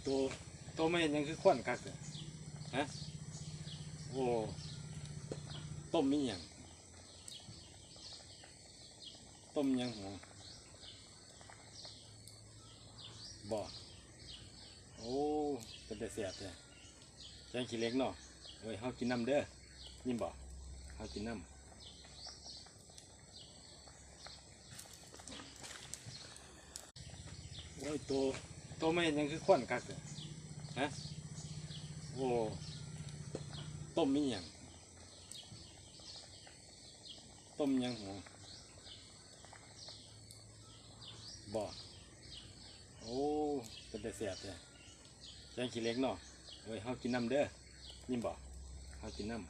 ໂຕ ໂຕມາເຮັດຫຍັງຄືຄວັນຄັກແທ້? ຮະ? ໂອ້ ຕົ້ມອີ່ຫຍັງ? ຕົ້ມຫຍັງຫວ? ບໍ່? ໂອ້ ເປັນຕາແຊບແທ້ ແກງຂີ້ເຫຼັກເນາະ. ເອີຍ ເຮົາກິນນຳເດີ ຍິນບໍ່? ເຮົາກິນນຳ. ໂອ້ຍ ໂຕ ໂຕມາເຮັດຫຍັງຄືຄວັນຄັກແທ້? ຮະ? ໂອ້ ຕົ້ມອີ່ຫຍັງ? ຕົ້ມຫຍັງຫວ? ບໍ່? ໂອ້ ເປັນຕາແຊບແທ້ ແກງຂີ້ເຫຼັກເນາະ. ເອີຍ ເຮົາກິນນຳເດີ ຍິນບໍ່? ເຮົາກິນນຳ.